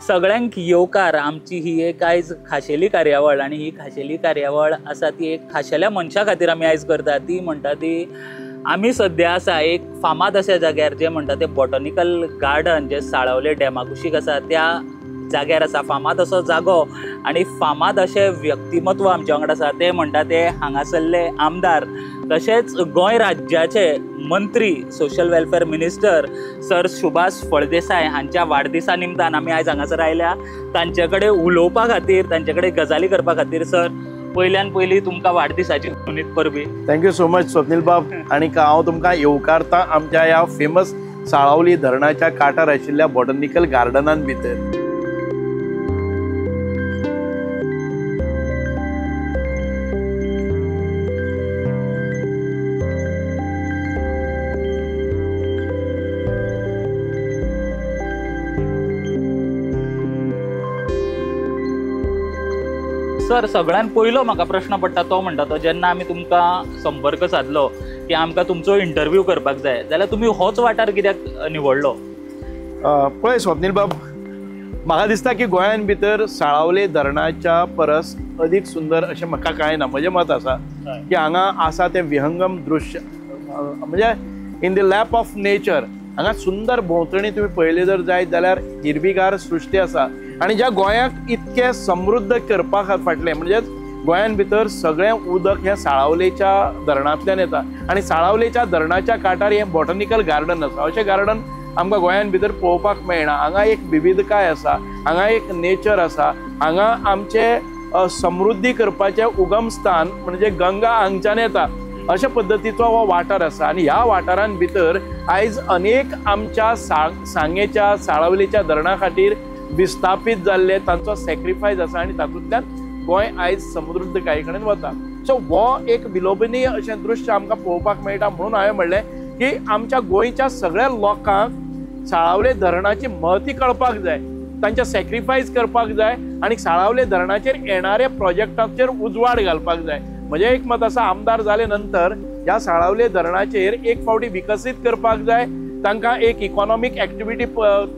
सगळ्यांक येवकार. आमची ही एक आयज खाशेली कार्यावळ आनी ही खाशेली कार्यावळ आसा ती एक खाशेल्या मनशा खातीर आमी आयज करता. ती म्हणटा ती आमी सद्या आसा एक फामाद अशा जाग्यार जे म्हणटा ते बॉटॉनिकल गार्डन जे साळावले डॅमा कुशीक आसा त्या जाग्यार आसा. फामाद असो जागो आनी फामाद अशें व्यक्तिमत्व आमच्या वांगडा आसा ते म्हणटा ते हांगासरले आमदार तशेंच गोंय राज्याचे मंत्री social welfare minister sir Subhash Phaldesai हांच्या वाडदिसा निमतान आमी आयज हांगासर आयल्या तांचे कडेन उलोवपा खातीर, तांचे कडेन गजाली करपा खातीर. सर, पयल्यान पयलीं तुमकां वाडदिसाची पुनीत परबी. Thank you so much Swapnil बाब. आनी हांव तुमकां येवकारता आमच्या ह्या फेमस साळावली धरणाच्या काठार आशिल्ल्या बॉटनिकल गार्डनान भितर. सर, सगळ्यान पयलो म्हाका प्रश्न पडटा तो म्हणटा तो जेन्ना आमी तुमकां संपर्क सादलो की आमकां तुमचो इंटरव्यू करपाक जाय जाल्यार तुमी होच वाठार कित्याक निवडलो? पळय स्वप्नील बाब, म्हाका दिसता की गोंयान भितर साळावले धरणाच्या परस अदीक सुंदर अशें म्हाका कांय ना. म्हजें मत आसा की हांगा आसा तें विहंगम दृश्य म्हणजे in the lap of nature. हांगा सुंदर भोंवतणी तुमी पळयले जर जायत जाल्यार हिरवीगार सृश्टी आसा आनी ज्या गोंयाक इतकें समृद्ध करपा फाटलें म्हणजेच गोंयान भितर सगळें उदक हें साळावलेच्या धरणांतल्यान येता आनी साळावलेच्या धरणाच्या काठार हें बॉटनिकल गार्डन आसा. अशें गार्डन आमकां गोंयान भितर पळोवपाक मेळना. हांगा एक विविधकाय आसा, हांगा एक नेचर आसा, हांगा आमचें समृद्धी करपाचें उगमस्थान म्हणजे गंगा हांगच्यान येता अशा पद्दतीचो हो वाठार आसा. आनी ह्या वाठारान भितर आयज अनेक आमच्या सांगेच्या साळावलेच्या धरणा खातीर विस्थापीत जाल्ले तांचो सॅक्रिफायस आसा आनी तातूंतल्यान गोंय आयज समृद्धकाये कडेन वता. सो हो एक विलोभनीय अशें दृश्य आमकां पळोवपाक मेळटा. म्हणून हांवें म्हणलें की आमच्या गोंयच्या सगळ्या लोकांक साळावले धरणाची महती कळपाक जाय, तांचे सॅक्रिफायस करपाक जाय आनी साळावले धरणाचेर येणाऱ्या प्रोजेक्टाचेर उजवाड घालपाक जाय. म्हजें एक मत आसा, आमदार जाले नंतर ह्या साळावले धरणाचेर एक फावटी विकसीत करपाक जाय, तांकां एक इकॉनॉमीक एक्टिविटी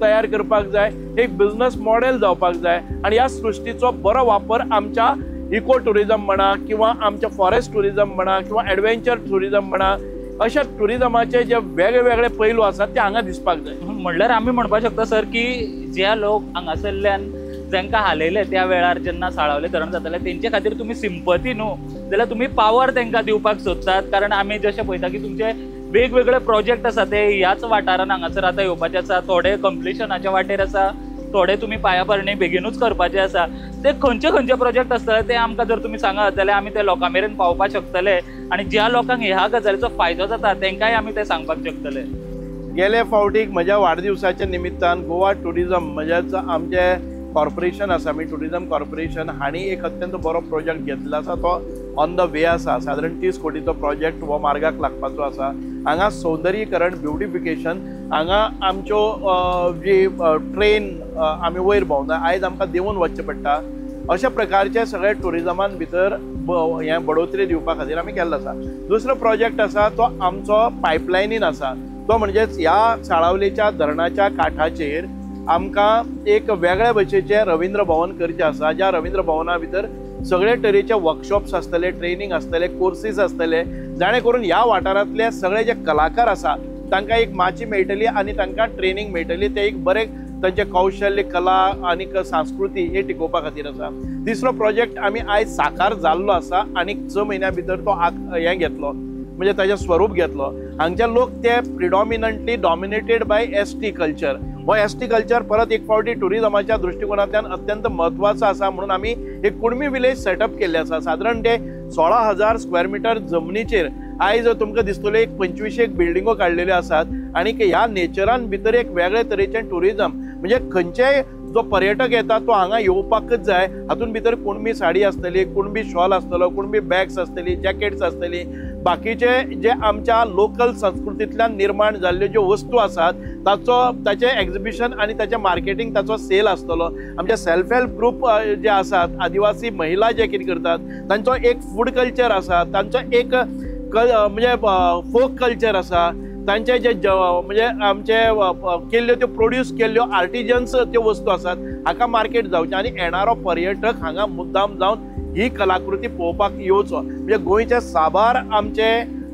तयार करपाक जाय, एक बिजनस मॉडेल जावपाक जाय आनी ह्या सृश्टीचो बरो वापर आमच्या इको ट्युरिजम म्हणा किंवा आमच्या फॉरेस्ट ट्युरिजम म्हणा किंवा एडवेंचर ट्युरिजम म्हणा अशा ट्युरिजमाचे जे वेगळे वेगळे पैलू आसात ते हांगा दिसपाक जाय. म्हणल्यार आमी म्हणपाक शकता सर की जे लोक हांगासरल्यान जांकां हालयले त्या वेळार जेन्ना साळावले धरण जाताले तेंचे खातीर तुमी सिंपती न्हू जाल्यार तुमी पावर तांकां दिवपाक सोदतात. कारण आमी जशें पळयता की तुमचे वेगवेगळे प्रोजेक्ट आसा ते ह्याच वाठारान हांगासर आतां येवपाचे आसा, थोडे कंप्लिशनाच्या वाटेर आसा, थोडे तुमी पायाभरणी बेगिनूच करपाचे आसा. ते खंयचे खंयचे प्रोजेक्ट आसतले ते आमकां जर तुमी सांगात जाल्यार आमी ते लोकां मेरेन पावपाक शकतले आनी ज्या लोकांक ह्या गजालीचो फायदो जाता तांकांय आमी ते सांगपाक शकतले. गेले फावटीक म्हज्या वाडदिवसाच्या निमित्तान गोवा ट्युरिजम म्हणजेच आमचे कॉर्पोरेशन आसा, आमी ट्युरिजम कॉर्पोरेशन हांणी एक अत्यंत बरो प्रोजेक्ट घेतलेलो आसा. तो ऑन the वे आसा. सादारण 30 कोटीचो प्रोजेक्ट हो मार्गाक लागपाचो आसा. हांगा सौंदर्यीकरण, ब्युटिफिकेशन, हांगा आमच्यो जी ट्रेन आमी वयर भोंवना आयज आमकां देंवून वचचें पडटा, अशा प्रकारचे सगळे ट्युरिजमान भितर हें बडोतरी दिवपा खातीर आमी केल्लो आसा. दुसरो प्रोजेक्ट आसा तो आमचो पायपलायनीन आसा, तो म्हणजेच ह्या साळावलेच्या धरणाच्या काठाचेर आमकां एक वेगळ्या भशेचें रवींद्र भवन करचें आसा, ज्या रवींद्र भवना भितर सगळे तरेचे वर्कशॉप्स आसतले, ट्रेनींग आसतले, कोर्सीस आसतले, जाणे करून ह्या वाठारांतले सगळे जे कलाकार आसा तांकां एक माची मेळटली आनी तांकां ट्रेनींग मेळटली. ते एक बरें तांचें कौशल्य, कला आनी संस्कृती हे टिकोवपा खातीर आसा. तिसरो प्रोजेक्ट आमी आयज साकार जाल्लो आसा आनी 6 म्हयन्या भितर तो हें घेतलो म्हणजे ताजें स्वरूप घेतलो. हांगचे लोक ते predominantly dominated by ST culture. हो एस टी कल्चर परत एक फावटी ट्युरिजमाच्या दृश्टिकोनांतल्यान अत्यंत म्हत्वाचो आसा म्हणून आमी एक कुणबी विलेज सेटअप केल्लें आसा. सादारण ते 16,000 स्क्वेअर मिटर जमनीचेर आयज तुमकां दिसतल्यो एक 25 बिल्डिंगो काडलेल्यो आसात आनी ह्या नेचरान भितर एक वेगळे तरेचें ट्युरिजम म्हणजे खंयचेय जो पर्यटक येता तो हांगा येवपाकच जाय. हातूंत भितर कुणबी साडी आसतली, कुणबी शॉल आसतलो, कुणबी बॅग्स आसतली, जॅकेट्स आसतली, बाकीचे जे आमच्या लोकल संस्कृतींतल्यान निर्माण जाल्ल्यो ज्यो वस्तू आसात ताचो ताचें एक्झिबिशन आनी ताचें मार्केटींग, ताचो सेल आसतलो. आमचे सेल्फ हेल्प ग्रूप जे आसात, आदिवासी महिला जे कितें करतात तांचो एक फूड कल्चर आसा, तांचो एक म्हणजे फोक कल्चर आसा, तांचे जे म्हणजे आमचे केल्ल्यो त्यो प्रोड्यूस केल्ल्यो आर्टिजन्स त्यो वस्तू आसात हाका मार्केट जावचें आनी येणारो पर्यटक हांगा मुद्दाम जावन ही कलाकृती पळोवपाक येवचो. म्हणजे गोंयचे साबार आमचे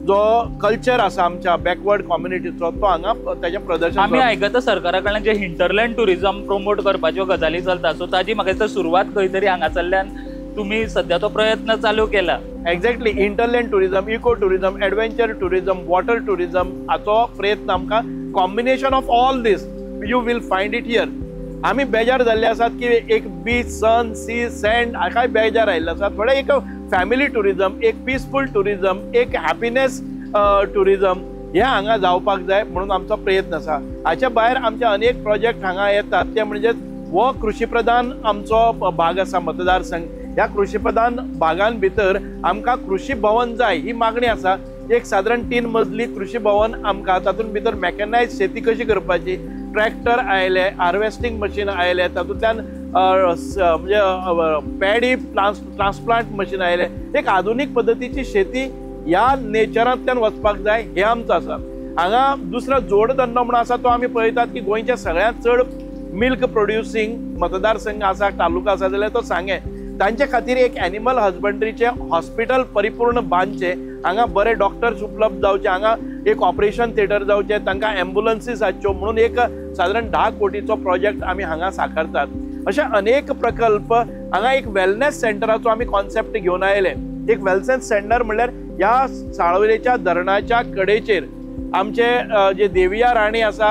जो कल्चर आसा आमच्या बॅकवर्ड कम्युनिटीचो तो हांगा ताजें प्रदर्शन. आमी आयकता सरकारा कडल्यान जे हिंटरलँड टुरिजम प्रमोट करपाच्यो गजाली चलता, सो ताजी म्हाका दिसता सुरवात खंय तरी हांगासरल्यान तुमी सद्या तो प्रयत्न चालू केला. Exactly, hinterland tourism, eco tourism, adventure tourism, water tourism हाचो प्रयत्न आमकां combination of all this you will find it here. आमी बेजार जाल्ले आसात की एक बीच, सन, सी, सँड हाकाय बेजार आयिल्ले आसात. थोडे एक फॅमिली टुरिजम, एक पिसफूल टुरिजम, एक हॅपिनेस टुरिजम हे हांगा जावपाक जाय म्हणून आमचो प्रयत्न आसा. हाच्या भायर आमचे अनेक प्रोजेक्ट हांगा येतात ते म्हणजे हो कृषी प्रधान आमचो भाग आसा मतदारसंघ. ह्या कृषी प्रधान भागान भितर आमकां कृषी भवन जाय ही मागणी आसा. एक सादारण 3 मजली कृषी भवन आमकां, तातूंत भितर मॅकनायज शेती कशी करपाची, ट्रॅक्टर आयले, हार्वेस्टिंग मशीन आयले, तातूंतल्यान म्हणजे पॅडी ट्रान्सप्लांट मशीन आयले, एक आधुनीक पद्दतीची शेती ह्या नेचरांतल्यान वचपाक जाय हें आमचो आसा. हांगा दुसरो जोडधंदो म्हणून आसा तो आमी पळयतात की गोंयच्या सगळ्यांत चड मिल्क प्रोड्युसींग मतदारसंघ आसा, तालुका आसा जाल्यार तो सांगें. तांचे खातीर एक एनिमल हजबंड्रीचें हॉस्पिटल परिपूर्ण बांदचें, हांगा बरे डॉक्टर्स उपलब्ध जावचे, हांगा एक ऑपरेशन थिएटर जावचें, तांकां एम्बुलन्सीस आसच्यो म्हणून एक सादारण 10 कोटीचो प्रोजेक्ट आमी हांगा साकारतात. अशे अनेक प्रकल्प हांगा एक वेलनेस सेंटराचो आमी कॉन्सेप्ट घेवन आयले. एक वेलनेस सेंटर म्हणल्यार ह्या साळोरेच्या धरणाच्या कडेचेर आमचे जे देविया राणी आसा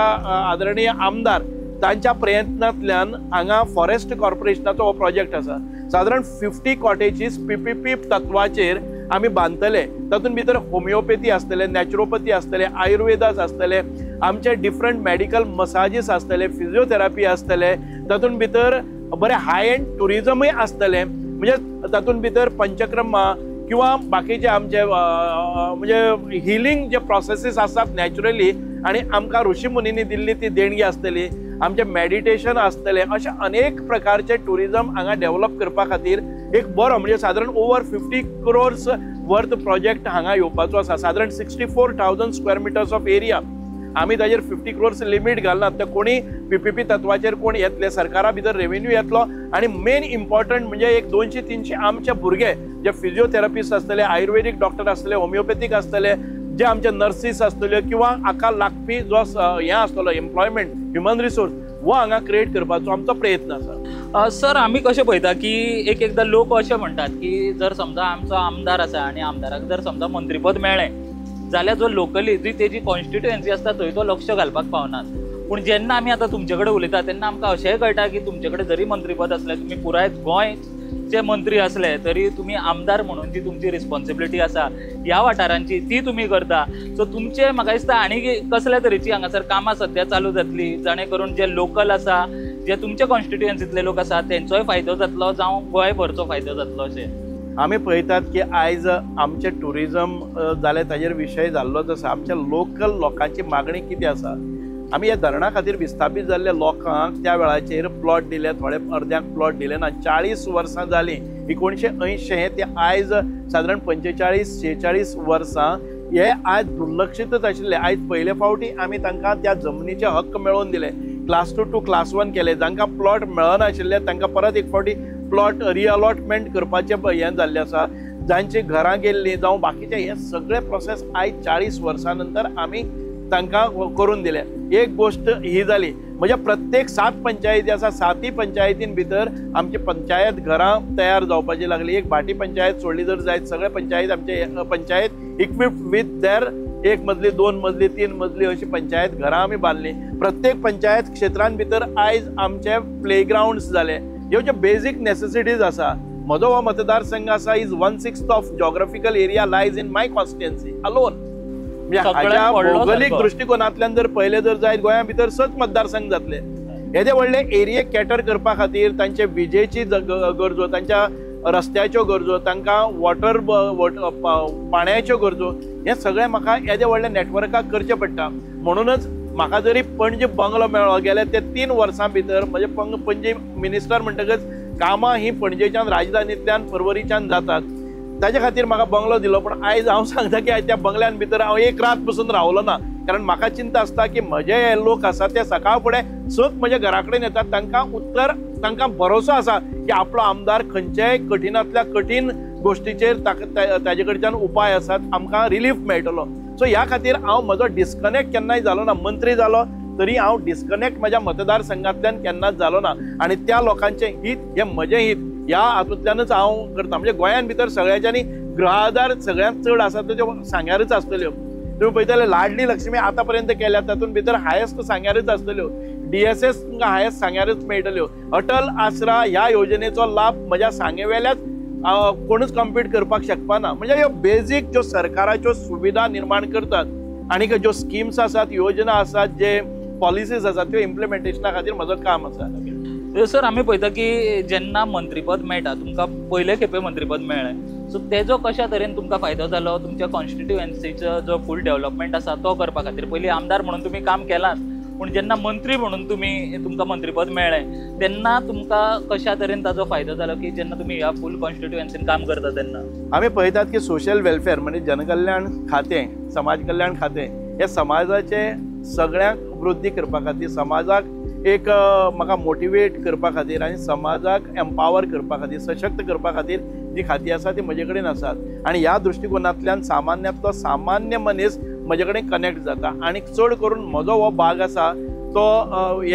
आदरणीय आमदार, तांच्या प्रयत्नांतल्यान हांगा फॉरेस्ट कॉर्पोरेशनाचो हो प्रोजेक्ट आसा. सादारण 50 कॉटेजीस PPP तत्वाचेर आमी बांदतले. तातूंत भितर होमिओपॅथी आसतले, नॅचरोपॅथी आसतले, आयुर्वेदास आसतले, आमचे डिफरंट मेडिकल मसाजीस आसतले, फिजियोथेरपी आसतले, तातूंत भितर बरें हाय एंड टुरिजमूय आसतलें. म्हणजे तातूंत भितर पंचक्रमा किंवा बाकीचे आमचे म्हणजे हिलींग जे प्रोसेसीस आसात नॅचरली आनी आमकां ऋषी मुनींनी दिल्ली ती देणगी आसतली, आमचें मेडिटेशन आसतलें. अशे अनेक प्रकारचे टुरिजम हांगा डेव्हलप करपा खातीर एक बरो म्हणजे सादारण ओवर 50 क्रोर्स वर्थ प्रोजेक्ट हांगा येवपाचो आसा. सादारण 64,000 स्क्वेअर मिटर्स ऑफ एरिया आमी ताजेर 50 क्रोर्स लिमीट घालना. तर कोणी PPP तत्वाचेर कोण येतले, सरकारा भितर रेवेन्यू येतलो आनी मेन इम्पॉर्टंट म्हणजे एक 200-300 आमचे भुरगे जे फिजियोथेरपिस्ट आसतले, आयुर्वेदीक डॉक्टर आसतले, होमिओपॅथीक आसतले, जे आमचे नर्सीस आसतल्यो किंवा हाका लागपी जो हें आसतलो एम्प्लॉयमेंट ह्युमन रिसोर्स वो हांगा क्रिएट करपाचो आमचो प्रयत्न आसा. सर, आमी कशें पळयता की एक एकदां लोक अशें म्हणटात की जर समजा आमचो आमदार आसा आनी आमदाराक जर समजा मंत्रीपद मेळ्ळें जाल्यार जो लोकली जी तेजी कॉन्स्टिट्युएन्सी आसता थंय तो लक्ष घालपाक पावना. पूण जेन्ना आमी आतां तुमचे कडेन उलयता तेन्ना आमकां अशेंय कळटा की तुमचे कडेन जरी मंत्रीपद आसलें, तुमी पुराय गोंयचे मंत्री आसले तरी तुमी आमदार म्हणून जी तुमची रिस्पॉन्सिबिलिटी आसा ह्या वाठारांची ती तुमी करता. सो तुमचे म्हाका दिसता आनी कसल्या तरेची हांगासर कामां सद्या चालू जातली जाणे करून जे लोकल आसा, जे तुमचे कॉन्स्टिट्युएन्सींतले लोक आसा तेंचोय फायदो जातलो जावं गोंयभरचो फायदो जातलो अशें आमी पळयतात की आयज आमचें टुरिजम जालें ताजेर विशय जाल्लोच आसा. आमच्या लोकल लोकांची मागणी कितें आसा, आमी ह्या धरणा खातीर विस्थापीत जाल्ल्या लोकांक त्या वेळाचेर प्लॉट दिले, थोडे अर्द्यांक प्लॉट दिले ना. 40 वर्सां जालीं, 1980 ते आयज सादारण 45-46 वर्सां हे आयज दुर्लक्षीतच आशिल्ले. आयज पयले फावटी आमी तांकां त्या जमनीचे हक्क मेळोवन दिले, क्लास 2 टू क्लास 1 केले. जांकां प्लॉट मेळनाशिल्ले तांकां परत एक फावटी प्लॉट रिअलॉटमेंट करपाचें हें जाल्लें आसा. जांची घरां गेल्लीं जावं बाकीचें हें सगळें प्रोसेस आयज 40 वर्सां नंतर आमी तांकां करून दिलें. एक गोश्ट ही जाली म्हणजे प्रत्येक 7 पंचायती आसा, 7 पंचायतीन भितर आमची पंचायत घरां तयार जावपाची लागली. एक भाटी पंचायत सोडली जर जायत सगळे पंचायत आमचे पंचायत इक्विप्ड विथ there 1 मजली, 2 मजली, 3 मजली अशी पंचायत घरां आमी बांदली. प्रत्येक पंचायत क्षेत्रान भितर आयज आमचे प्लेग्रावंड्स जाले. ह्यो ज्यो बेजीक नेसेसिटीज आसा, म्हजो हो मतदारसंघ आसा is 1/6 of geographical area lies in my constituency alone. म्हणजे हाज्या भौगोलीक दृश्टिकोनांतल्यान जर पळयलें जर जायत गोंया भितर 6 मतदारसंघ जातले. येदे व्हडले एरियेक कॅटर करपा खातीर तांचे विजेची गरजो, तांच्या रस्त्याच्यो गरजो, तांकां वॉटर पाण्याच्यो गरजो, हें सगळें म्हाका येदे व्हडल्या नॅटवर्काक करचें पडटा. म्हणूनच म्हाका जरी पणजे बंगलो मेळ्ळो गेल्यार ते 3 वर्सां भितर म्हणजे पणजे मिनिस्टर म्हणटकच कामां ही पणजेच्यान राजधानींतल्यान परवरीच्यान जातात, ताजे खातीर म्हाका बंगलो दिलो. पूण आयज हांव सांगता की त्या बंगल्यान भितर हांव एक रात पसून रावलो ना. कारण म्हाका चिंता आसता की म्हजे हे लोक आसा ते सकाळ फुडें सग म्हज्या घरा कडेन येतात, तांकां उत्तर, तांकां भरोसो आसा की आपलो आमदार खंयच्याय कठीणांतल्या कठीण गोश्टीचेर ताजे कडच्यान उपाय आसात, आमकां रिलीफ मेळटलो. सो ह्या खातीर हांव म्हजो डिस्कनेक्ट केन्नाय जालो ना. मंत्री जालो तरी हांव डिस्कनेक्ट म्हज्या मतदारसंघांतल्यान केन्नाच जालो ना आनी त्या लोकांचें हित हें म्हजें हित ह्या हातूंतल्यानच हांव करता. म्हणजे गोंयान भितर सगळ्याच्यांनी गृह आधार सगळ्यांत चड आसा त्यो सांग्यारच आसतल्यो. तुमी पळयतले लाडली लक्ष्मी आतां पर्यंत केल्या तातूंत भितर हायस्ट सांग्यारच आसतल्यो. DSS तुमकां हायस्ट सांग्यारच मेळटल्यो. अटल आसरा ह्या योजनेचो लाभ म्हज्या सांगेवेल्याच कोणूच कम्पीट करपाक शकपाना. म्हणजे ह्यो बेजीक ज्यो सरकाराच्यो सुविधा निर्माण करतात आनी ज्यो स्किम्स आसात, योजना आसात, जे पॉलिसीज आसात त्यो इम्प्लिमेंटेशना खातीर म्हजो काम आसा. सर, आमी पळयता की जेन्ना मंत्रीपद मेळटा तुमकां पयले खेपे मंत्रीपद मेळ्ळें, सो तेजो कशा तरेन तुमकां फायदो जालो तुमच्या कॉन्स्टिट्युएन्सीचो जो फूल डेव्हलपमेंट आसा तो करपा खातीर? पयलीं आमदार म्हणून तुमी काम केलांच, पूण जेन्ना मंत्री म्हणून तुमकां मंत्रीपद मेळ्ळें तेन्ना तुमकां कशा तरेन ताजो फायदो जालो की जेन्ना तुमी ह्या फूल कॉन्स्टिट्युएन्सीन काम करता तेन्ना? आमी पळयतात की सोशल वेलफेअर म्हणजे जनकल्याण खातें, समाज कल्याण खातें हे समाजाचे सगळ्यांक वृद्धी करपा खातीर, समाजाक एक म्हाका मोटिवेट करपा खातीर आनी समाजाक एम्पावर करपा खातीर, सशक्त करपा खातीर जी खातीं आसा ती म्हजे कडेन आसात. आनी ह्या दृश्टिकोनांतल्यान सामान्यांतलो सामान्य मनीस म्हजे कडेन कनेक्ट जाता आनी चड करून म्हजो हो भाग आसा तो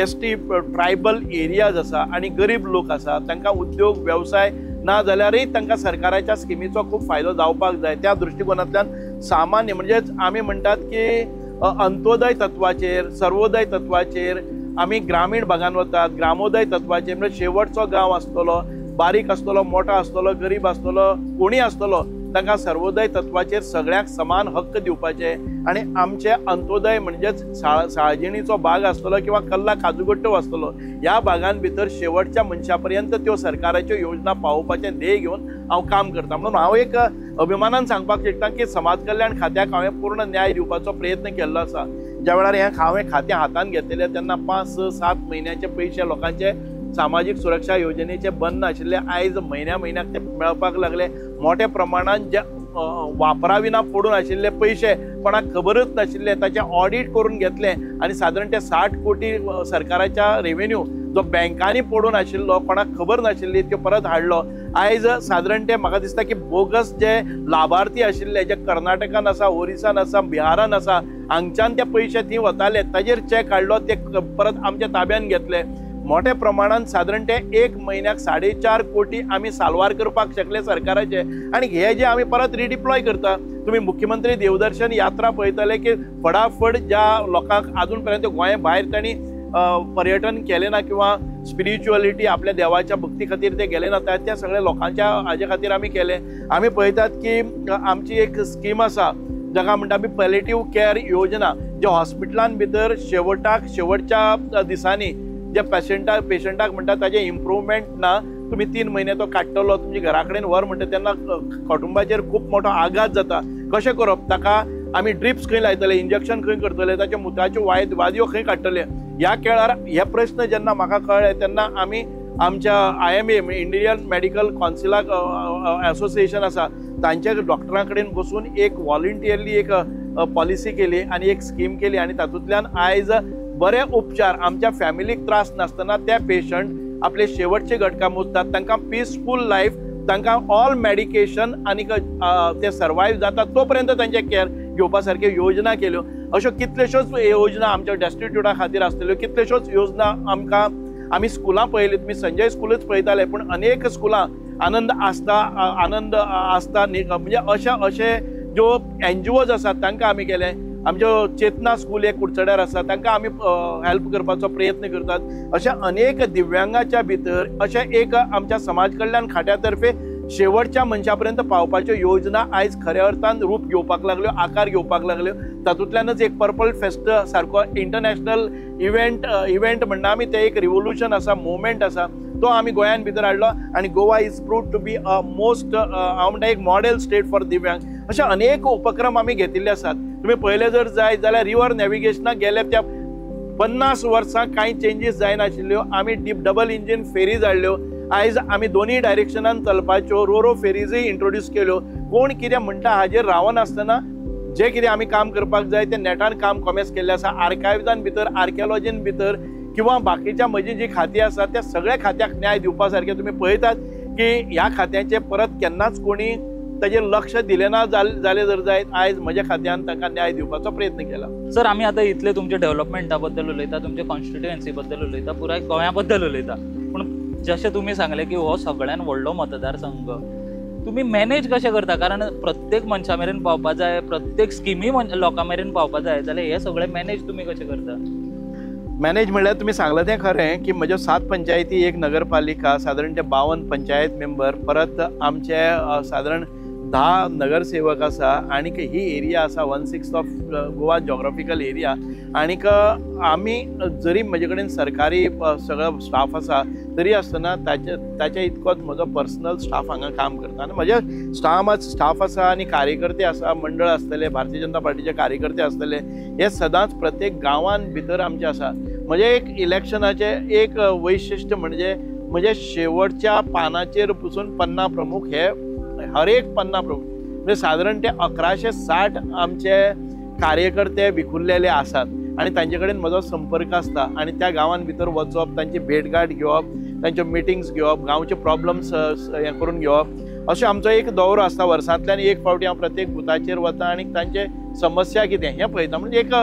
ST tribal areas आसा आनी गरीब लोक आसा, तांकां उद्योग वेवसाय ना जाल्यारय तांकां सरकाराच्या स्किमीचो खूब फायदो जावपाक जाय. त्या दृश्टिकोनांतल्यान सामान्य म्हणजेच आमी म्हणटात की अंत्योदय तत्वाचेर, सर्वोदय तत्वाचेर आमी ग्रामीण भागान वतात. ग्रामोदय तत्वाचेर म्हणजे शेवटचो गांव आसतलो, बारीक आसतलो, मोठो आसतलो, गरीब आसतलो, कोणीय आसतलो, तांकां सर्वोदय तत्वाचेर सगळ्यांक समान हक्क दिवपाचे. आनी आमचे अंत्योदय म्हणजेच साळजिणीचो भाग आसतलो किंवा कल्ला काजूगट्टो आसतलो, ह्या भागान भितर शेवटच्या मनशा पर्यंत त्यो सरकाराच्यो योजना पावोवपाचें ध्येय घेवन हांव काम करता. म्हणून हांव एक अभिमानान सांगपाक शकता की समाज कल्याण खात्याक हांवें पूर्ण न्याय दिवपाचो प्रयत्न केल्लो आसा. ज्या वेळार हें हांवें खातें हातान घेतलें तेन्ना 5, 6, 7 म्हयन्याचे पयशे लोकांचे सामाजीक सुरक्षा योजनेचे बंद आशिल्ले, आयज म्हयन्या म्हयन्याक ते मेळपाक लागले. मोठ्या प्रमाणान जे वापराविना पडून आशिल्ले पयशे कोणाक खबरच नाशिल्ले ताचें ऑडीट करून घेतलें आनी सादारण ते 60 कोटी सरकाराच्या रेवेन्यू जो बँकांनी पडून आशिल्लो, कोणाक खबर नाशिल्ली, त्यो परत हाडलो. आयज सादारण ते म्हाका दिसता की बोगस जे लाभार्थी आशिल्ले, जे कर्नाटकान आसा, ओरिसान आसा, बिहारान आसा, हांगच्यान ते पयशे थंय वताले, ताजेर चॅक हाडलो, ते परत आमच्या ताब्यान घेतले. मोठ्या प्रमाणान सादारण ते एक म्हयन्याक 4.5 कोटी आमी साल्वार करपाक शकले सरकाराचे. आनी हे जे आमी परत रिडिप्लॉय करता. तुमी मुख्यमंत्री देवदर्शन यात्रा पळयतले की फटाफट ज्या लोकांक आजून पर्यंत गोंया भायर तांणी पर्यटन केलें ना किंवा स्पिरिच्युअलिटी आपल्या देवाच्या भक्ती खातीर ते गेले ना, त्या सगळ्या लोकांच्या हाजे खातीर आमी केलें. आमी पळयतात की आमची एक स्कीम आसा जाका म्हणटा आमी पॅलेटीव केअर योजना, जे हॉस्पिटलान भितर शेवटच्या दिसांनी जे पेशंटाक म्हणटा ताजें इम्प्रुवमेंट ना, तुमी 3 म्हयने तो काडटलो, तुमच्या घरा कडेन व्हर म्हणटा, तेन्ना कुटुंबाचेर खूब मोठो आघात जाता. कशें करप, ताका आमी ड्रिप्स खंय लायतले, इंजेक्शन खंय करतले, ताच्या मुताच्यो वादयो खंय काडटले. ह्या खेळार हे प्रश्न जेन्ना म्हाका कळ्ळे तेन्ना आमी आमच्या IMA Indian medical कौन्सिलाक असोसिएशन आसा तांच्या डॉक्टरां कडेन बसून एक वॉलंटियरली एक पॉलिसी केली आनी एक स्कीम केली आनी तातूंतल्यान आयज बरे उपचार आमच्या फॅमिलीक त्रास नासतना ते पेशंट आपले शेवटचे घटकां मुजतात, तांकां पिसफूल लायफ, तांकां ऑल मेडिकेशन आनी ते सर्वायव जाता तो पर्यंत तांचे केअर घेवपा सारक्यो योजना केल्यो. अश्यो कितल्योश्योच योजना आमच्या डेस्टिट्यूटा खातीर आसतल्यो, कितल्योश्योच योजना आमकां आमी स्कुलां पळयलीं, तुमी संजय स्कूलच पळयताले, पूण अनेक स्कुलां आनंद आस्था म्हणजे अशे ज्यो NGOs आसात तांकां आमी केलें. आमच्यो चेतना स्कूल एक कुडचड्यार आसा तांकां आमी हेल्प करपाचो प्रयत्न करतात. अशा अनेक दिव्यांगाच्या भितर अशें एक आमच्या समाज कल्याण खात्या तर्फे शेवटच्या मनशा पर्यंत पावपाच्यो योजना आयज खऱ्या अर्थान रूप घेवपाक लागल्यो, आकार घेवपाक लागल्यो. तातूंतल्यानच एक पर्पल फेस्ट सारको इंटरनॅशनल इव्हेंट म्हणटा आमी, ते एक रिवोल्युशन आसा, मुवमेंट आसा, तो आमी गोंयान भितर हाडलो आनी Goa is prove to be a most हांव म्हणटा एक मॉडेल स्टेट फॉर दिव्यांग. अशे अनेक उपक्रम आमी घेतिल्ले आसात. तुमी पळयले जर जायत जाल्यार रिवर नॅविगेशनाक गेले त्या 50 वर्सां कांय चेंजीस जायनाशिल्ल्यो, आमी डबल इंजीन फेरीज हाडल्यो. आयज आमी दोनूय डायरेक्शनान चलपाच्यो रो रो फेरीजय इंट्रोड्यूस केल्यो. कोण कितें म्हणटा हाजेर रावनासतना जे कितें आमी काम करपाक जाय तें नेटान काम कॉमेस केल्लें आसा. आर्कायव्जान भितर, आर्किओलॉजीन भितर किंवा बाकीच्या म्हजी जी खातीं आसा त्या सगळ्या खात्याक न्याय दिवपा सारकें तुमी पळयतात की ह्या खात्याचें परत केन्नाच कोणी ताजेर लक्ष दिलें ना जालें जर जायत, आयज म्हज्या खात्यान तांकां न्याय दिवपाचो प्रयत्न केला. सर, आमी आतां इतले तुमच्या डेव्हलपमेंटा बद्दल उलयता, तुमच्या कॉन्स्टिट्युएन्सी बद्दल उलयता, पुराय गोंया बद्दल उलयता, पूण जशें तुमी सांगलें की हो सगळ्यान व्हडलो मतदारसंघ तुमी मॅनेज कशें करता? कारण प्रत्येक मनशा मेरेन पावपा जाय, प्रत्येक स्किमी लोकां मेरेन पावपा जाय, जाल्यार हे सगळें मॅनेज तुमी कशें करता? मॅनेज म्हणल्यार तुमी सांगलां तें खरें की म्हज्यो 7 पंचायती, 1 नगरपालिका, सादारण ते 52 पंचायत मेंबर, परत आमचे सादारण 10 नगरसेवक आसा आनीक ही एरिया आसा 1/6 ऑफ गोवा जॉग्राफिकल एरिया. आनीक आमी जरी म्हजे कडेन सरकारी सगळो स्टाफ आसा तरी आसतना ताच्या इतकोच म्हजो पर्सनल स्टाफ हांगा काम करता. आनी म्हजे स्टाफ आसा आनी कार्यकर्ते आसा, मंडळ आसतले, भारतीय जनता पार्टीचे कार्यकर्ते आसतले, हे सदांच प्रत्येक गांवान भितर आमचे आसा. म्हजें एक इलेक्शनाचें एक वैशिश्ट म्हणजे म्हजे शेवटच्या पानाचेर पसून पन्ना प्रमुख हे हर एक पन्ना प्रमुख म्हणजे सादारण ते 1160 आमचे कार्यकर्ते विखुरलेले आसात आनी तांचे कडेन म्हजो संपर्क आसता आनी त्या गांवान भितर वचप, तांची भेटगांठ घेवप, तांच्यो मिटिंग्स घेवप, गांवचे प्रॉब्लम्स हें करून घेवप, अशें आमचो एक दौरो आसता. वर्सांतल्यान एक फावटी हांव प्रत्येक बुथाचेर वता आनी तांचे समस्या कितें हें पळयता. म्हणजे एक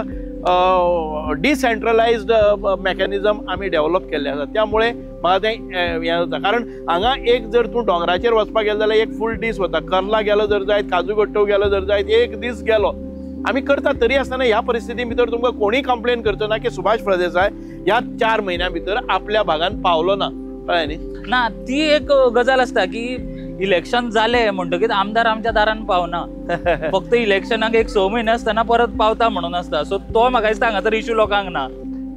डिसेंट्रलायज्ड मॅकॅनिजम आमी डेव्हलप केल्लें आसा, त्यामुळे म्हाका तें हें जाता. कारण हांगा एक जर तूं दोंगराचेर वचपाक गेलो जाल्यार एक फूल दीस वता, कर्ला गेलो जर जायत, काजूगट्टो गेलो जर जायत, एक दीस गेलो. आमी करता तरी आसतना ह्या परिस्थिती भितर तुमकां कोणीय कंप्लेन करचो ना की सुभाष फळदेसाय ह्या 4 म्हयन्यां भितर आपल्या भागान पावलो ना. कळ्ळें न्ही? ना, ती एक गजाल आसता की इलेक्शन जालें म्हणटकीच आमदार आमच्या दारान पावना, फक्त इलेक्शनाक एक 6 म्हयने आसतना परत पावता म्हणून आसता. सो तो म्हाका दिसता हांगा तर इशू लोकांक ना.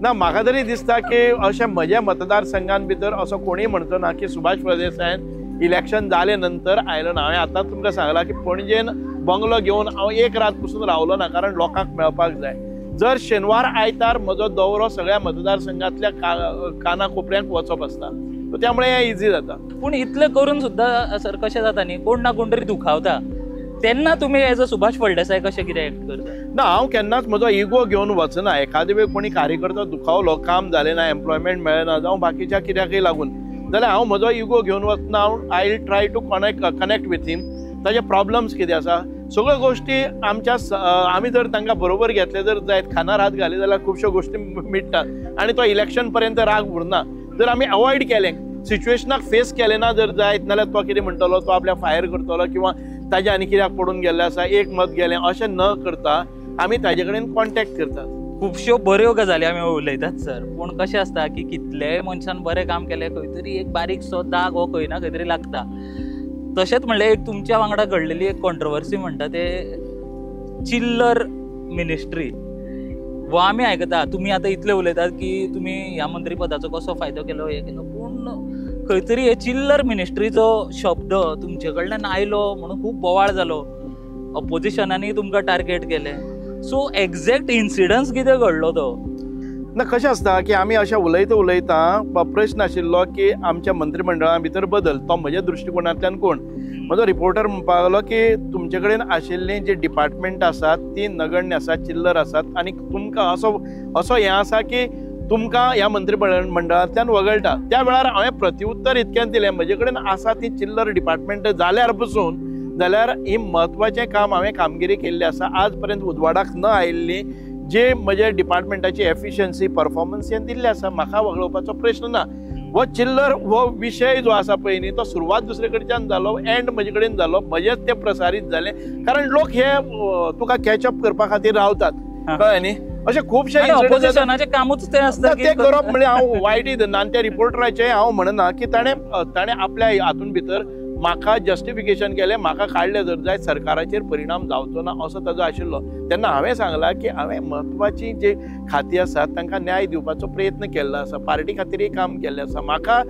ना, म्हाका तरी दिसता की अशें म्हज्या मतदारसंघान भितर असो कोणीय म्हणचो ना की सुभाष फळदेसायान इलेक्शन जाले नंतर आयलो ना. हांवें आतांच तुमकां सांगलां की पणजेन बंगलो घेवन हांव एक रात पसून रावलो ना, कारण लोकांक मेळपाक जाय. जर शेनवार आयतार म्हजो दौरो सगळ्या मतदारसंघांतल्या काना कोपऱ्यांक वचप आसता, त्यामुळे हें इजी जाता. पूण इतलें करून सुद्दां सर कशें जाता न्ही, कोण ना कोण तरी दुखावता, तेन्ना तुमी एज अ सुभाष फळदेसाय कशें कितें एक्ट करता? ना, हांव केन्नाच म्हजो इगो घेवन वचना. एखादे वेळ कोणी कार्यकर्तो दुखावलो, काम जालें ना, एम्प्लॉयमेंट मेळ्ळें ना, जावं बाकीच्या कित्याकय लागून, जाल्यार हांव म्हजो इगो घेवन वचना. हांव I will try to connect with him. ताजे प्रॉब्लम्स कितें आसा सगळ्यो गोश्टी आमच्या आमी जर तांकां बरोबर घेतले जर जायत, खानार हात घाले जाल्यार खुबश्यो गोश्टी मिट्टात आनी तो इलेक्शन पर्यंत राग उरना. जर आमी अवॉयड केलें, सिच्युएशनाक फेस केलें ना जर जायत, नाल्यार तो कितें म्हणटलो, तो आपल्याक फायर करतलो किंवा ताजें आनी कित्याक पडून गेल्लें आसा, एक मत गेलें, अशें न करता आमी ताजे कडेन कॉन्टेक्ट करतात. खुबश्यो बऱ्यो गजाली आमी उलयतात सर, पूण कशें आसता की कितलेय मनशान बरें काम केलें खंय तरी एक बारीकसो दाग हो खंय ना खंय तरी लागता. तशेंच म्हणल्यार एक तुमच्या वांगडा घडलेली एक कॉन्ट्रोवर्सी म्हणटा ते चिल्लर मिनिस्ट्री वो आमी आयकता. तुमी आतां इतले उलयतात की तुमी ह्या मंत्रीपदाचो कसो फायदो केलो, हें केलो, पूण खंय तरी हे चिल्लर मिनिस्ट्रीचो शब्द तुमचे कडल्यान आयलो म्हणून खूब बोवाळ जालो, अपोजिशनांनी तुमकां टार्गेट केलें. सो एग्जॅक्ट इन्सिडन्स कितें घडलो तो? ना, कशें आसता की आमी अशें उलयता उलयता प्रश्न आशिल्लो की आमच्या मंत्रिमंडळा भितर बदल, तो म्हज्या दृश्टिकोणांतल्यान कोण, म्हजो रिपोर्टर म्हणपाक लागलो की तुमचे कडेन आशिल्लीं जी डिपार्टमेंट आसात ती नगण्य आसात, चिल्लर आसात आनी तुमकां असो असो हें आसा की तुमकां ह्या मंत्रिमंडळांतल्यान वगळटा. त्या वेळार हांवें प्रतिउत्तर इतकें दिलें, म्हजे कडेन आसा ती चिल्लर डिपार्टमेंट जाल्यार पसून जाल्यार ही म्हत्वाचें काम हांवें कामगिरी केल्ली आसा, आज पर्यंत उजवाडाक न आयिल्ली जे म्हजे डिपार्टमेंटाची एफिशियन्सी परफॉर्मन्स हें दिल्लें आसा, म्हाका वगळोवपाचो प्रश्न ना. हो चिल्लर हो विशय जो आसा पळय न्ही, तो सुरवात दुसरे कडच्यान जालो, एंड म्हजे कडेन जालो, म्हजेच ते प्रसारीत जालें, कारण लोक हे तुका कॅचअप करपा खातीर रावतात, कळ्ळें न्ही. अशें खुबशे ऑपोजिशनाचें कामूच तें आसता, तें करप म्हणल्यार हांव वायटय धरना आनी त्या रिपोर्टराचें हांव म्हणना की ताणें ताणें आपल्या हातून भितर म्हाका जस्टिफिकेशन केलें, म्हाका काडलें जर जायत सरकाराचेर परिणाम जावचो ना असो ताजो आशिल्लो. तेन्ना हांवें सांगलां की हांवें म्हत्वाचीं जी खातीं आसात तांकां न्याय दिवपाचो प्रयत्न केल्लो आसा, पार्टी खातीरय काम केल्लें आसा, म्हाका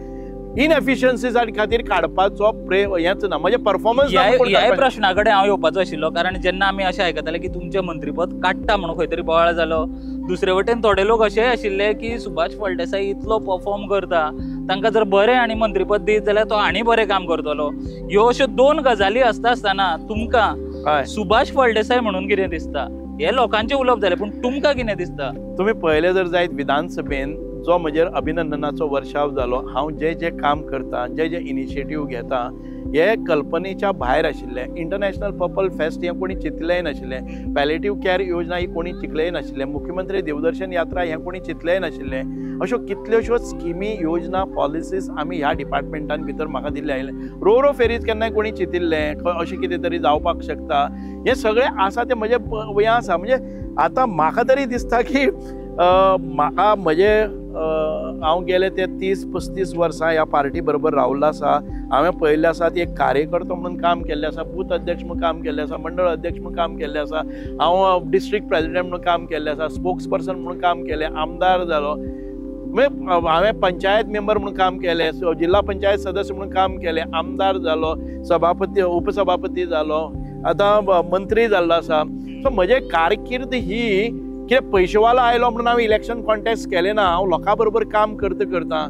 इनएफिशियन्सीजा खातीर काडपाचो हेंच ना, म्हजें परफॉर्मन्स. ह्या प्रश्ना कडेन हांव येवपाचो आशिल्लो, कारण जेन्ना आमी अशें आयकताले की तुमचें मंत्रीपद काडटा म्हणून खंय तरी बोवाळ जालो, दुसरे वटेन थोडे लोक अशेय आशिल्ले की सुभाष फळदेसाय इतलो परफॉर्म करता, तांकां जर बरें आनी मंत्रीपद दीत जाल्यार तो आनी बरें काम करतलो. ह्यो अश्यो दोन गजाली आसता आसतना तुमकां सुभाष फळदेसाय म्हणून कितें दिसता? हे लोकांचें उलोवप जालें, पूण तुमकां कितें दिसता? तुमी पळयलें जर जायत विधानसभेन जो म्हजेर अभिनंदनाचो वर्षाव जालो, हांव जे जे काम करता, जे जे इनिशिएटीव घेता, हे कल्पनेच्या भायर आशिल्लें. इंटरनॅशनल पर्पल फेस्ट हें कोणी चिंतलेंय नाशिल्लें, पॅलेटीव कॅर योजना ही कोणी चिंतलेंय नाशिल्लें, मुख्यमंत्री देवदर्शन यात्रा हें कोणी चिंतलेंय नाशिल्लें. अश्यो कितल्योश्योच स्किमी, योजना, पॉलिसीज आमी ह्या डिपार्टमेंटान भितर म्हाका दिल्ले आयिल्लें. रो रो फेरीज केन्नाय कोणी चिंतिल्लें अशें कितें तरी जावपाक शकता, हें सगळें आसा तें म्हजें हें आसा. म्हणजे आतां म्हाका तरी दिसता की म्हाका म्हजे हांव गेले ते 30-35 वर्सां ह्या पार्टी बरोबर रावल्लो आसा. हांवें पळयल्लें आसा ती एक कार्यकर्तो म्हणून काम केल्लें आसा, बूथ अध्यक्ष म्हणून काम केल्लें आसा, मंडळ अध्यक्ष म्हणून काम केल्लें आसा, हांव डिस्ट्रिक्ट प्रेजिडेंट म्हणून काम केल्लें आसा, स्पोक्स पर्सन म्हणून काम केलें, आमदार जालो, म्हणजे हांवें पंचायत मेंबर म्हणून काम केलें, जिल्हा पंचायत सदस्य म्हणून काम केलें, आमदार जालो, सभापती, उपसभापती जालो, आतां मंत्री जाल्लो आसा. सो म्हजें कारकीर्द ही कितें पयशेवालो आयलो म्हणून हांवें इलेक्शन कॉन्टेस्ट केलें ना. हांव लोकां बरोबर काम करता करता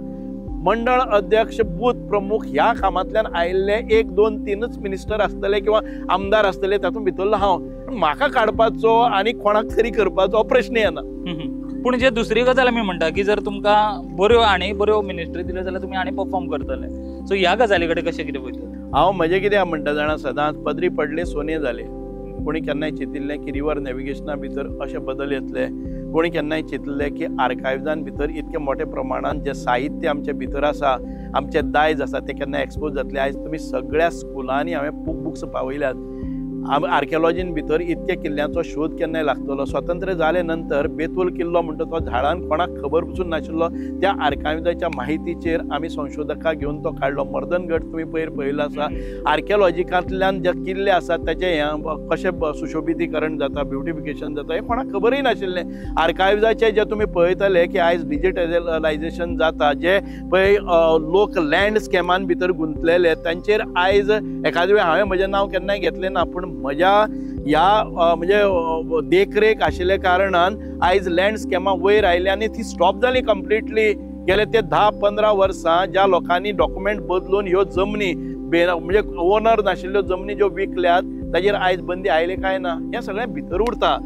मंडळ अध्यक्ष, बूथ प्रमुख ह्या कामांतल्यान आयिल्ले 1, 2, 3च मिनिस्टर आसतले किंवा आमदार आसतले, तातूंत भितरलो हांव. म्हाका काडपाचो आनी कोणाक तरी करपाचो प्रश्न येना. पूण जे दुसरी गजाल आमी म्हणटा की जर तुमकां बऱ्यो आनी बऱ्यो मिनिस्ट्री दिल्यो जाल्यार तुमी आनी परफॉर्म करतले, सो ह्या गजाली कडेन कशें कितें पळयता? हांव म्हजें कितें म्हणटा जाणा, सदांच पदरी पडले सोने जाले. कोणी केन्नाय चिंतिल्लें की रिवर नॅविगेशना भितर अशे बदल येतले, कोणी केन्नाय चिंतलें की आर्कायव्जान भितर इतके मोठे प्रमाणान जें साहित्य आमचे भितर आसा, आमचें दायज आसा, तें केन्ना एक्सपोज जातलें. आयज तुमी सगळ्या स्कुलांनी हांवें बुक्स पावयल्यात. आर्किओलॉजीन भितर इतके किल्ल्यांचो शोध केन्नाय लागतलो. स्वतंत्र जाले नंतर बेतूल किल्लो म्हणटा तो झाडान कोणाक खबर पसून नाशिल्लो, त्या आर्कायव्जाच्या माहितीचेर आमी संशोधकाक घेवन तो काडलो. मर्दनगड तुमी पयर पळयलो आसा, आर्किओलॉजिकांतल्यान जे किल्ले आसात ताचें हें कशें सुशोभितीकरण जाता, ब्युटिफिकेशन जाता, हें कोणाक खबरूय नाशिल्लें. आर्कायव्जाचें जे तुमी पळयतले की आयज डिजिटलायजेशन जाता, जे पळय लोक लँड स्कॅमान भितर गुंतलेले तांचेर आयज एखाद्या वेळ हांवें म्हजें नांव केन्नाय घेतलें ना, पूण म्हज्या ह्या म्हणजे देखरेख आशिल्ल्या कारणान आयज लँड स्कॅमां वयर आयली आनी ती स्टॉप जाली कंप्लिटली. गेले ते 10-15 वर्सां ज्या लोकांनी डॉक्युमेंट बदलून ह्यो जमनी म्हणजे ओनर नाशिल्ल्यो जमनी ज्यो विकल्यात ताजेर आयज बंदी आयली काय ना, हें सगळें भितर उरता.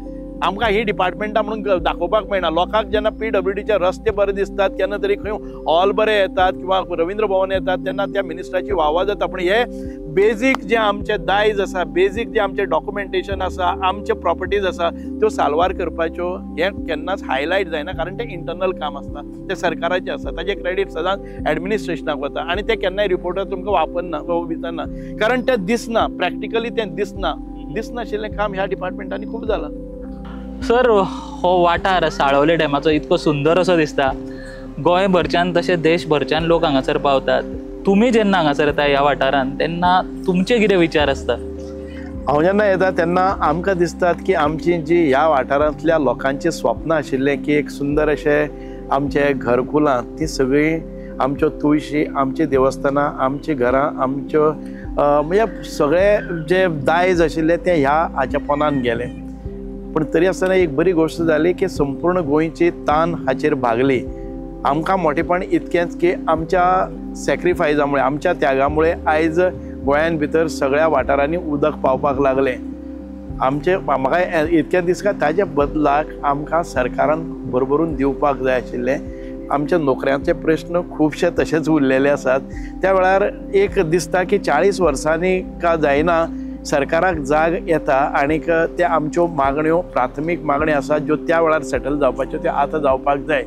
आमकां ही डिपार्टमेंटां म्हणून दाखोवपाक मेळना. लोकांक जेन्ना PWDचे रस्ते बरे दिसतात, केन्ना तरी खंय हॉल बरे येतात किंवा रवींद्र भवन येतात, तेन्ना त्या मिनिस्टराची वावा जाता. पूण हे बेजीक जे आमचे दायज आसा, बेजीक जे आमचे डॉक्युमेंटेशन आसा, आमचे प्रॉपर्टीज आसा, त्यो साल्वार करपाच्यो हें केन्नाच हायलायट जायना, कारण तें इंटरनल काम आसता, तें सरकाराचें आसा, ताजें क्रेडीट सदांच एडमिनिस्ट्रेशनाक वता आनी तें केन्नाय रिपोर्टर तुमकां वापरना, विचारना, कारण तें दिसना, प्रॅक्टिकली तें दिसना. दिसनाशिल्लें काम ह्या डिपार्टमेंटांनी खूब जालां. सर, हो वाठार साळवले डॅमाचो इतको सुंदर असो दिसता, गोंयभरच्यान तशें देशभरच्यान लोक हांगासर पावतात. तुमी जेन्ना हांगासर येता ह्या वाठारान तेन्ना तुमचे कितें विचार आसता? हांव जेन्ना येता तेन्ना आमकां दिसतात की आमची जी ह्या वाठारांतल्या लोकांची स्वप्नां आशिल्लें की एक सुंदर अशें आमचें घरकुलां, ती सगळीं आमच्यो तुळशी, आमचीं देवस्थानां, आमचीं घरां, आमच्यो म्हणजे सगळें जे दायज आशिल्लें तें ह्या हाच्या पोनान गेलें. पूण तरी आसतना एक बरी गोश्ट जाली की संपूर्ण गोंयची तान हाचेर भागली. आमकां मोठेपण इतकेंच की आमच्या सॅक्रिफायजामुळे, आमच्या त्यागामुळे आयज गोंयान भितर सगळ्या वाठारांनी उदक पावपाक लागलें. आमचे म्हाका इतकें दिसता ताच्या बदलाक आमकां सरकारान भरभरून दिवपाक जाय आशिल्लें. आमच्या नोकऱ्यांचे प्रश्न खुबशे तशेच उरलेले आसात. त्या वेळार एक दिसता की 40 वर्सांनी का जायना सरकाराक जाग येता आनीक त्या आमच्यो मागण्यो, प्राथमीक मागण्यो आसात ज्यो त्या वेळार सेटल जावपाच्यो त्यो आतां जावपाक जाय.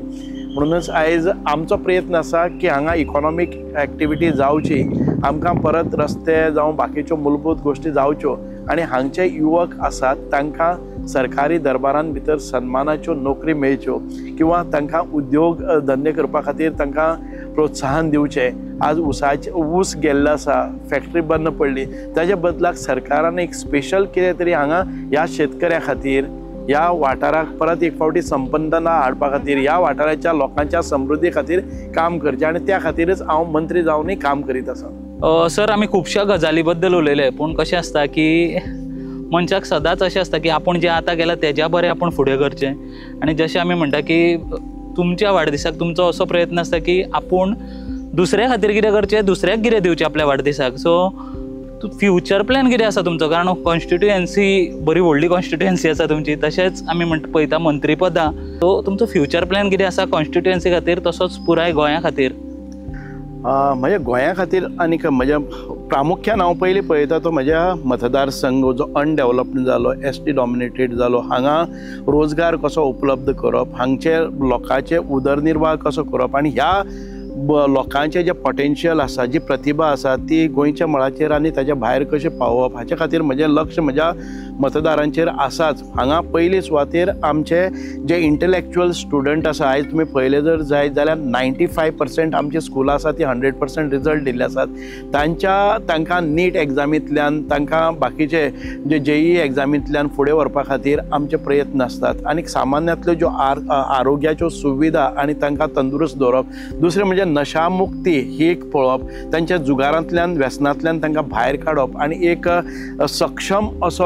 म्हणूनच आयज आमचो प्रयत्न आसा की हांगा इकॉनॉमीक एक्टिविटी जावची, आमकां परत रस्ते जावं बाकीच्यो मूलभूत गोश्टी जावच्यो आनी हांगचे युवक आसात तांकां सरकारी दरबारान भितर सन्मानाच्यो नोकरी मेळच्यो किंवा तांकां उद्योग धंदे करपा खातीर तांकां प्रोत्साहन दिवचें. आज ऊसाचे ऊस गेल्लो आसा, फॅक्टरी बंद पडली, ताच्या बदलाक सरकारान एक स्पेशल कितें तरी हांगा ह्या शेतकऱ्या खातीर, ह्या वाठाराक परत एक फावटी संपन्नता हाडपा खातीर, ह्या वाठाराच्या लोकांच्या समृद्धी खातीर काम करचें आनी त्या खातीरच हांव मंत्री जावनूय काम करीत आसा. सर, आमी खुबश्या गजाली बद्दल उलयले, पूण कशें आसता की मनशाक सदांच अशें आसता की आपूण जें आतां केलां तेज्या बरें आपूण फुडें करचें. आनी जशें आमी म्हणटा की तुमच्या वाडदिसाक तुमचो असो प्रयत्न आसता की आपूण दुसऱ्या खातीर कितें करचें, दुसऱ्याक कितें दिवचें आपल्या वाडदिसाक. सो फ्युचर प्लॅन कितें आसा तुमचो? कारण कॉन्स्टिट्युएन्सी बरी व्हडली कॉन्स्टिट्युएन्सी आसा तुमची, तशेंच आमी म्हणटा पळयता मंत्रीपदां, सो तुमचो फ्युचर प्लॅन कितें आसा कॉन्स्टिट्युएन्सी खातीर तसोच पुराय गोंया खातीर? म्हज्या गोंया खातीर आनीक म्हज्या प्रामुख्यान हांव पयलीं पळयता तो म्हज्या मतदारसंघ जो अनडेवलप्ड जालो, एस टी डॉमिनेटेड जालो, हांगा रोजगार कसो उपलब्ध करप, हांगचे लोकांचे उदरनिर्वाह कसो करप आनी ह्या लोकांचें जें पोटेन्शियल आसा, जी प्रतिभा आसा ती गोंयच्या मळाचेर आनी ताच्या भायर कशें पावोवप हाचे खातीर म्हजें लक्ष म्हज्या मतदारांचेर आसाच. हांगा पयले सुवातेर आमचे जे इंटलेक्चुअल स्टुडंट आसा, आयज तुमी पळयलें जर जायत जाल्यार 95% आमची स्कुलां आसा ती 100% रिजल्ट दिल्ले आसात. तांकां नीट एग्जामींतल्यान, तांकां बाकीचे जे जेई एग्जामींतल्यान फुडें व्हरपा खातीर आमचे प्रयत्न आसतात. आनी सामान्यांतल्यो ज्यो आरोग्याच्यो सुविधा आनी तांकां तंदुरुस्त दवरप, दुसरें म्हणजे नशामुक्ती ही एक पळोवप, तांच्या जुगारांतल्यान व्यसनांतल्यान तांकां भायर काडप आनी एक सक्षम असो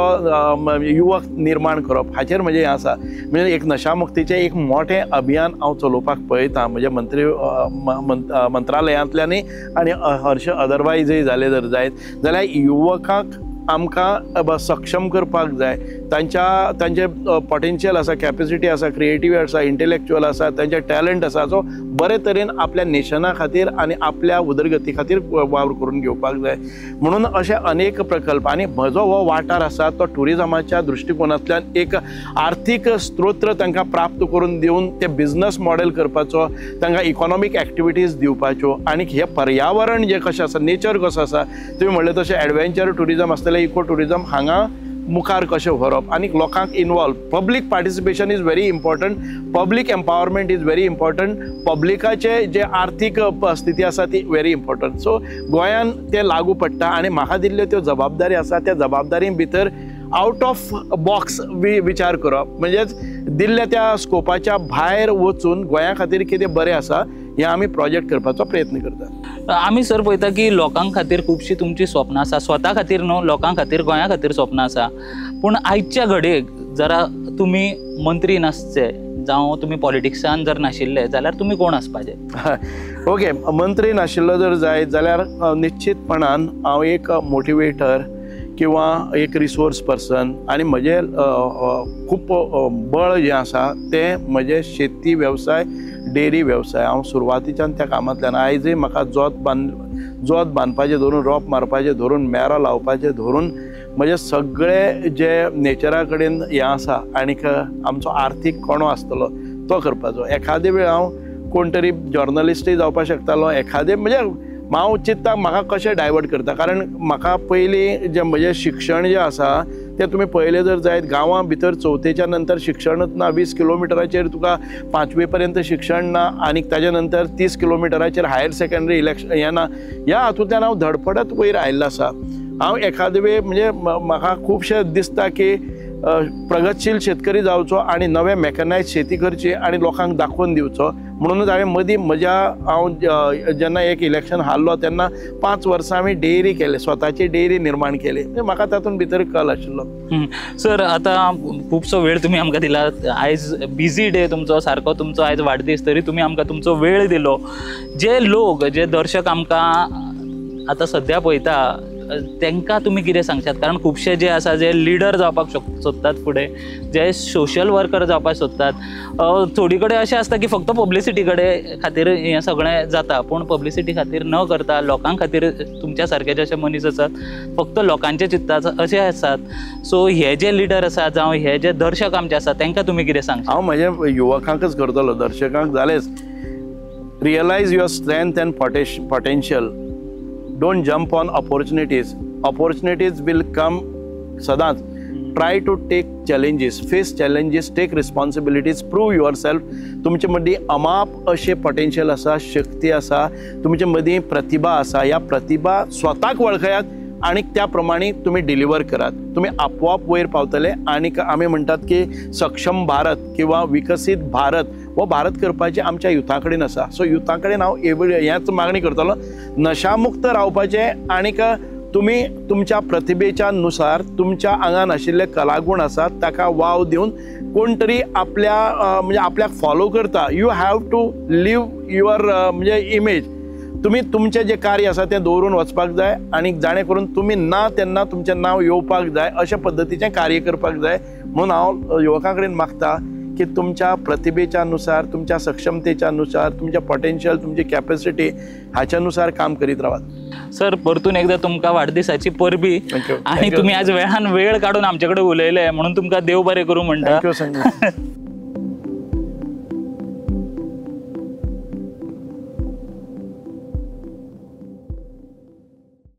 युवक निर्माण करप हाचेर म्हजें हें आसा. म्हणजे एक नशामुक्तीचें एक मोठें अभियान हांव चलोवपाक पळयतां म्हज्या मंत्रालयांतल्यानूय आनी हर्ष अदरवायजय जालें जर जायत जाल्यार युवकांक आमकां सक्षम करपाक जाय. तांचे पोटेन्शियल आसा, कॅपेसिटी आसा, क्रिएटिव आसा, इंटलेक्चुअल आसा, तांचे टॅलंट आसा, सो बरे तरेन आपल्या नेशना खातीर आनी आपल्या उदरगती खातीर वावर करून घेवपाक जाय. म्हणून अशे अनेक प्रकल्प आनी म्हजो हो वाठार आसा तो ट्युरिजमाच्या दृश्टिकोनांतल्यान एक आर्थीक स्त्रोत तांकां प्राप्त करून दिवन ते बिजनस मॉडेल करपाचो, तांकां इकॉनॉमीक एक्टिविटीज दिवपाच्यो आनी हें पर्यावरण जें कशें आसा, नेचर कसो आसा, तुमी म्हणलें तशें एडवेंचर ट्युरिजम आसतलें, इको ट्युरिजम हांगा मुखार कशें व्हरप आनी लोकांक involve. Public participation is very important, public empowerment is very important, पब्लिकाचे जे आर्थीक स्थिती आसा ती व्हेरी इम्पॉर्टंट. सो गोंयान तें लागू पडटा आनी म्हाका दिल्ल्यो त्यो जबाबदारी आसा, त्या जबाबदारी भितर आवट ऑफ बॉक्स विचार करप, म्हणजेच दिल्ल्या त्या स्कोपाच्या भायर वचून गोंया खातीर कितें बरें आसा हें आमी प्रोजेक्ट करपाचो प्रयत्न करतात. आमी सर पळयता की लोकां खातीर खुबशीं तुमचीं स्वप्नां आसा, स्वता खातीर न्हू, लोकां खातीर, गोंया खातीर स्वप्नां आसा. पूण आयच्या घडयेक जरा तुमी मंत्री नासचे जावं तुमी पॉलिटिक्सान जर नाशिल्ले जाल्यार तुमी कोण आसपाचे? ओके, मंत्री नाशिल्लो जर जायत जाल्यार निश्चितपणान हांव एक मोटिवेटर किंवा एक रिसोर्स पर्सन आनी म्हजें खूब बळ जें आसा तें म्हजें शेती वेवसाय, डेअरी वेवसाय. हांव सुरवातीच्यान त्या कामांतल्यान आयजय म्हाका जोत बांदपाचें धरून, रोप मारपाचें धरून, मेरां लावपाचें धरून म्हजें सगळें जे नेचरा कडेन हें आसा आनीक आमचो आर्थीक कोणो आसतलो तो करपाचो. एखादे वेळ हांव कोण तरी जर्नलिस्टूय जावपाक शकतालो, एखादें म्हणजे हांव चिंत्ता म्हाका कशें डायवर्ट करता, कारण म्हाका पयलीं जें म्हजें शिक्षण जें आसा तें तुमी पळयलें जर जायत गांवां भितर चवथेच्या नंतर शिक्षणच ना, 20 किलोमिटराचेर तुका 5वी पर्यंत शिक्षण ना आनी ताजे नंतर 30 किलोमिटराचेर हायर सेकंडरी इलेक्शन हें ना. ह्या हातूंतल्यान हांव धडपडत वयर आयिल्लो आसा. हांव एखादे वेळ म्हणजे म्हाका खुबशें दिसता की प्रगतशील शेतकरी जावचो आनी नवे मॅकनायज शेती करची आनी लोकांक दाखोवन दिवचो. म्हणूनच हांवें मदीं म्हज्या हांव जेन्ना एक इलेक्शन हारलो तेन्ना 5 वर्सां आमी डेअरी केले, स्वताची डेअरी निर्माण केली, म्हाका तातूंत भितर कल आशिल्लो. सर, आतां खुबसो वेळ तुमी आमकां दिला, आयज बिजी डे तुमचो, सारको तुमचो आयज वाडदीस, तरी तुमी आमकां तुमचो वेळ दिलो. जे लोक, जे दर्शक आमकां आतां सद्या पळयता तांकां तुमी कितें सांगशात? कारण खुबशे जे आसा जे लिडर जावपाक सोदतात फुडें, जे सोशल वर्कर जावपाक सोदतात, थोडी कडेन अशें आसता की फक्त पब्लिसिटी कडेन खातीर हें सगळें जाता, पूण पब्लिसिटी खातीर न करता लोकां खातीर तुमच्या सारके जशे मनीस आसात फक्त लोकांचे चित्तात अशें आसात. सो हे जे लिडर आसात जावं हे जे दर्शक आमचे आसात तांकां तुमी कितें सांगशात? हांव म्हज्या युवकांकच करतलो, दर्शकांक जालेच. Realise your strength and potential. Don't jump on opportunities. Opportunities will come सदांच. Try to take challenges, face challenges, take responsibilities, prove yourself. तुमचे मदीं अमाप अशें पोटेन्शियल आसा, शक्ती आसा, तुमचे मदीं प्रतिभा आसा. ह्या प्रतिभा स्वताक वळखयात आनी त्या प्रमाणे तुमी डिलिव्हर करात, तुमी आपोआप वयर पावतले. आनी आमी म्हणटात की सक्षम भारत किंवा विकसीत भारत हो भारत करपाचें आमच्या युथा कडेन आसा. सो युथा कडेन हांव हेंच मागणी करतलो, नशामुक्त रावपाचें आनीक तुमी तुमच्या प्रतिभेच्या नुसार तुमच्या आंगान आशिल्ले कलागूण आसात ताका वाव दिवन कोण तरी आपल्या म्हणजे आपल्याक फॉलो करता. You have to live your म्हणजे इमेज. तुमी तुमचें जें कार्य आसा तें दवरून वचपाक जाय आनी जाणें करून तुमी ना तेन्ना तुमचें नांव येवपाक जाय अशा पद्दतीचें कार्य करपाक जाय. म्हणून हांव युवकां कडेन मागता की तुमच्या प्रतिभेच्या नुसार, तुमच्या सक्षमतेच्या नुसार, तुमच्या पोटेन्शियल, तुमची कॅपॅसिटी हाच्या नुसार काम करीत रावात. सर, परतून एकदा तुमकां वाडदिसाची परबी आणि तुम्ही आज वेळान वेळ काढून आमचे कडेन उलयले म्हणून तुमकां देव बरें करूं म्हणटा. Thank you Sanjay.